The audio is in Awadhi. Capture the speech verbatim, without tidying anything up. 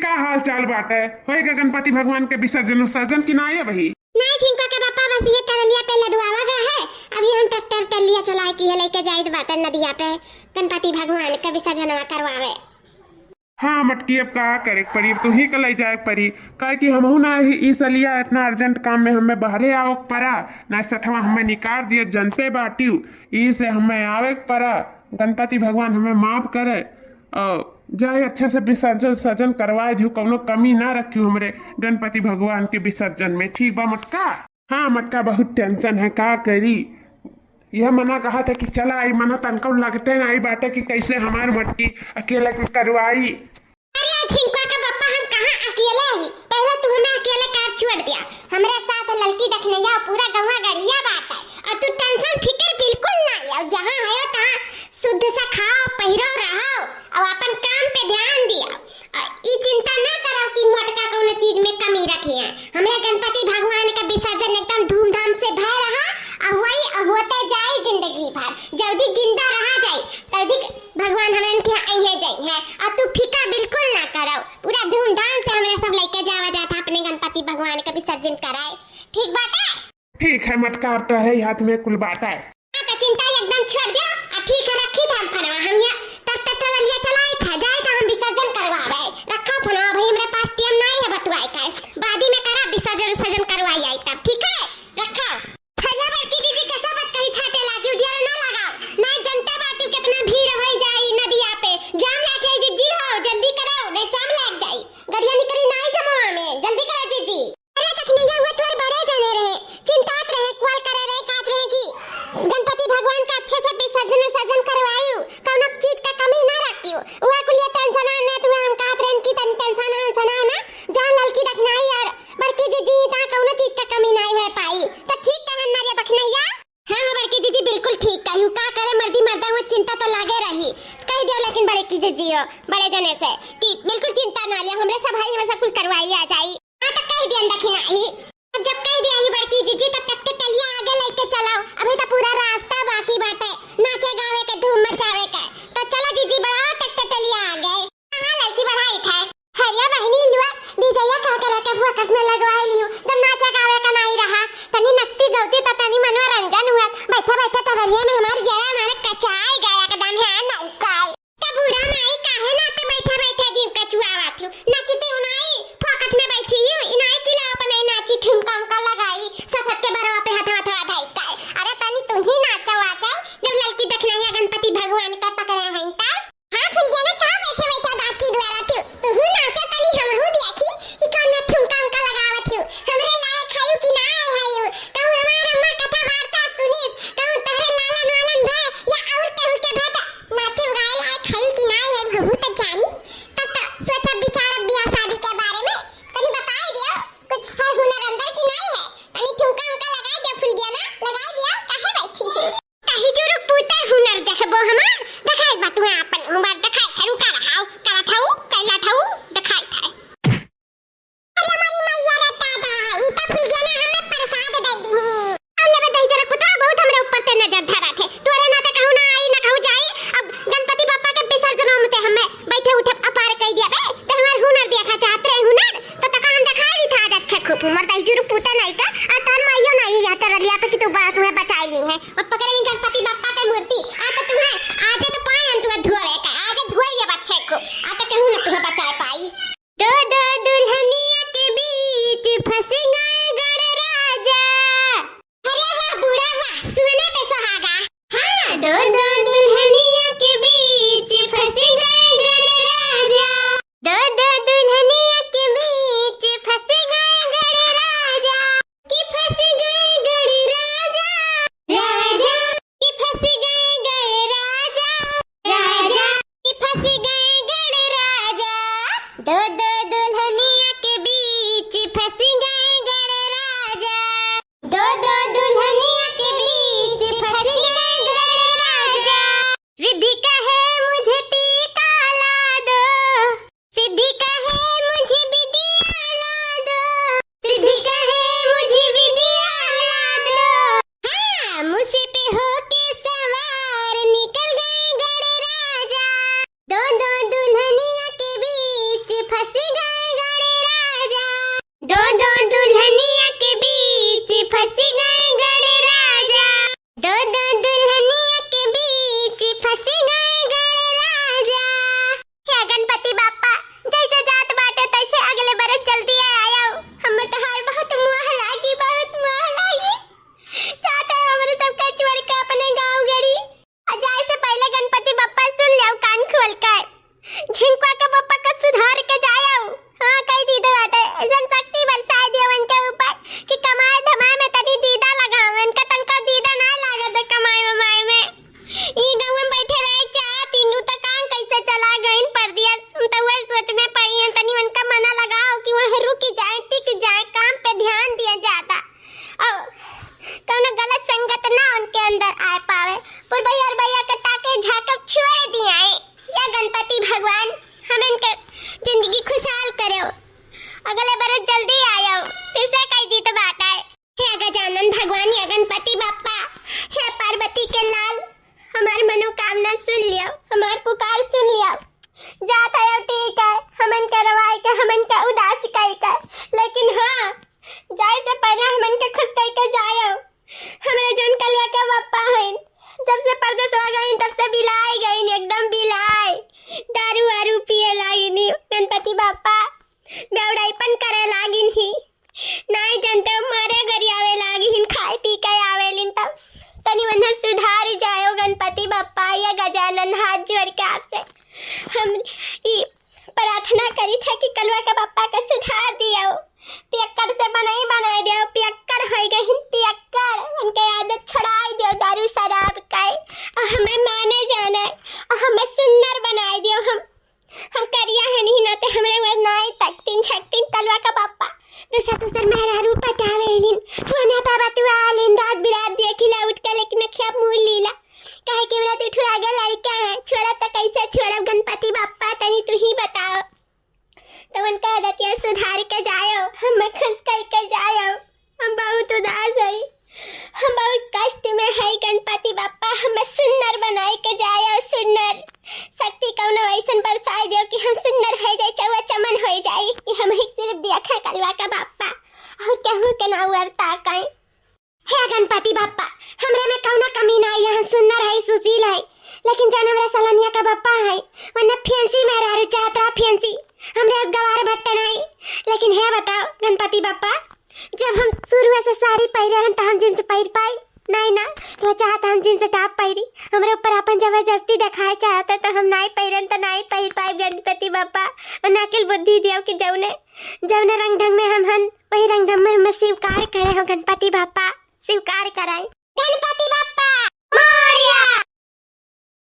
का हाल चाल बाटे? होइगा गणपति भगवान के विसर्जन उसर्जन कि नाहीं अबहीं? नाहीं झिंकवा के बापा, बस ये टरलिया पे लदवावा गा है। अबहीं हम ट्रैक्टर टरलिया चलाए कि है, लइके जाइत बाटे नदिया पे गणपति भगवान के विसर्जनवा करवावे। हाँ मटकी, अब का करे के पड़ी, अब तुहीं के लइ जाए के पड़ी, काहे कि हमहू ना ही ई सलिया इतना urgent काम में हमें बहरे आवे के पड़ा, ना सठवा हमें निकार दिए जनते बाटिउ, ई से हमें आवे के पड़ा। गणपति भगवान हमें माफ करे और जाए अच्छे से विसर्जन विसर्जन करवाए दियो, कौनो कमी ना रखियो हमरे गणपति भगवान के विसर्जन में, ठीक बा मटका? हाँ मटका, बहुत tension है, का करी? यह मना कहा था कि चला आई, मना तनको लगते ना आई बाटे कि कैसे हमार मटकी अकेले के करवाई। अरे झिंकवा के बप्पा, हम कहाँ अकेले ही? पहले तू हमें अकेले कार छोड़ दिया, हमरे साथ ललकी दखनैया और पूरा गौवा गढ़िया बाटे, और तू tension फिकर बिल्कुल ना लिया, जहाँ है तहाँ शुद्ध से खाओ, पहिरो, रहो, और अपन काम पे ध्यान दिया। और ई चिंता ना करो कि मोटका कौनो चीज में कमी रखी है। हमरे गणपति भगवान का विसर्जन एकदम धूमधाम से भय रहा, और वही होते जाए जिंदगी भर, जल्दी जिंदा रहा जाए, तल्दी भगवान हमरे के यहाँ अइहे जाए हैं। और तू फिकर बिल्कुल ना करो, पूरा धूमधाम से हमरे सब लइके जावा जाता अपने गणपति भगवान का विसर्जन कराए, ठीक बाटे? ठीक है मटका, अब तोहरे हाथ में कुल बात है। हाँ, तो चिंता एकदम छोड़ दो। आ, ठीक है, रखी था हम फोनवा, हम ये ट्रैक्टर ट्रलिया चलाई था, जाए तो हम विसर्जन करवावे। रखा फोनवा, अभी हमरे पास टाइम नहीं है बतवाए का, बादी में करा विसर्जन विसर्जन करवाई आई तब, ठीक है, रखा। भैया बड़की दीदी कैसे बात कही छाटे लागी, उदिया ना लगाओ, नहीं जनते बाटी कितना भीड़ हो जाई नदिया पे, जाम लग जाई जीजी हो, जल्दी करो, नहीं जाम लग जाई, गड़िया निकली नहीं जमवा में, जल्दी करो जीजी। अरे कखनैया हुआ तोर बड़े जने रहे, चिंतात रहे, कुआल करे रहे, कहत रहे कि गणपति भगवान का अच्छे से विसर्जन विसर्जन करवायु, कौनो चीज का कमी ना रखियो। उहे कुलिया tension ने तुम्हें हम कहत रहन कि तनी tension वेंशन ना, जान ललकी दखनाई और बड़की जीजी ता कौनो चीज का कमी नहीं हो पाई। तो ठीक कहन ना रे दखनैया? हाँ हाँ बड़की जीजी बिल्कुल ठीक कहू, का करे मर्दी मर्दा हुआ चिंता तो लागे रही, कह दियो लेकिन बड़की जीजी हो बड़े जने से कि बिल्कुल चिंता ना लिया, हमरे सब भाई हमरे सब कुल करवाई आ जाई। हाँ, तो कह दियन दखिना ही। अब जब कह दिया ही बड़की जीजी, तब ट्रैक्टर टलिया आगे लेके चलाओ। अभी तो पूरा रास्ता बाकी बाटे, नाचे गावे के, धूम मचावे के। तो चलो जीजी, बढ़ाओ ट्रैक्टर टलिया आगे। हाँ, लड़की बढ़ाई थे। हरिया बहिनी लुआ, डीजेया कह के रखे फोकट में लगवाई लियो। जब नाचे गावे का नहीं रहा, तनी नचती गौती तो तनी मनोरंजन हुआ। बैठे बैठे टहलिए में हमारी जेरा मारे कचाई गया एकदम है, नहीं काई। त बूढ़ा माई काहे नाते बैठे बैठे जीव कचुआवत हूँ? नचती हूँ नाई, फोकट में बैठी हूँ, इनाई चिल्लाओ पर नहीं नाची, ठुमका उमका लगाई, सफद के बरवा पे हथवा थवा धाई काई। अरे तनी तुम ही नाचो आचो, जब ललकी दखनैया कि खुशहाल करेउ, अगले बरस जल्दी आयो, फिर से कही दी तो बात आए। हे गजानन भगवान, हे गणपति बप्पा, हे पार्वती के लाल, हमार मनोकामना सुन लियो, हमार पुकार सुन लियो। जात आयो ठीक है, हमन के रवाई के, हमन के उदास कई के, लेकिन हाँ, जाए से पहले हमन के खुश कई के जायो। हमरे जौन कलवा के बप्पा हईन, जब से परदेसवा गईन, तब से बिलाए गईन, एकदम बिलाए। दारू वारू पिए लागिन ही, गणपति बप्पा बेवड़ाईपन करे लागिन ही। नाई जनते मारे गरियावे लागिन, खाए पी के आवेलिन तब। तनी उन्हें सुधारी जायो गणपति बप्पा, या गजानन, हाथ जोड़ के आपसे हम ई प्रार्थना करी थे कि कलवा के बप्पा के सुधार दियो, पियक्कड़ से बनाई बनाई दियो, पियक्कड़ होई गहिन पियक्कड़, उनके आदत छोड़ाई दियो दारू शराब के, और हमें माने जाने, और हमें सुन्नर बनाई दियो। हम, हम करिया है नहीं ना ते हमरे वर नाई तकतिन झकतिन कलवा के बप्पा, दूसर दूसर मेहरारू पटावेलिन, फोने पे बतुआलिन, रात बिरात देखिला उठ के, लेकिन अखिया मूड़ लीला, काहे कि हमरा तो एक ठो आगे लड़का है, छोड़ब तो कैसे छोड़ब गणपति बप्पा, तनी तू ही बताओ। तो उनका आदतिया सुधार के जायो, हम खुश करके जायो। हम बहुत उदास हई, हम बहुत कष्ट में हई गणपति बप्पा, हमें सुन्नर बनाए के जायो, सुन्नर। शक्ति कौनो ऐसन बरसाए दियो कि हम सुन्नर है जाए, चौवा चमन हो जाए, कि हम ही सिर्फ देखा कलवा का बप्पा, और केहू के ना उरता कई। हे गणपति बप्पा, हमरे में कौनो कमी नाई है, हम सुन्नर है, सुशील है, लेकिन जौन हमरा सलोनिया का बप्पा है, वन्ने फैंसी मेहरारू चाहत रहा, फैंसी। हमरे अस गवार भट्ट नाई। लेकिन हे बताओ गणपति बप्पा, जब हम शुरू से साड़ी पहिरे हन, तो हम जींस पहिर पाई? नाई ना, तो चाहत हम जींस टॉप पहिरी। हमरे ऊपर अपन जबरदस्ती देखाए चाहत है, तो हम नाई पहिरन, तो नाई पहिर पाई गणपति बप्पा। और नाकिल बुद्धि दियो कि जौने, जौने रंग ढंग में हम हन, वही रंग ढंग में हमें स्वीकार करे हो गणपति बप्पा, स्वीकार कराई। गणपति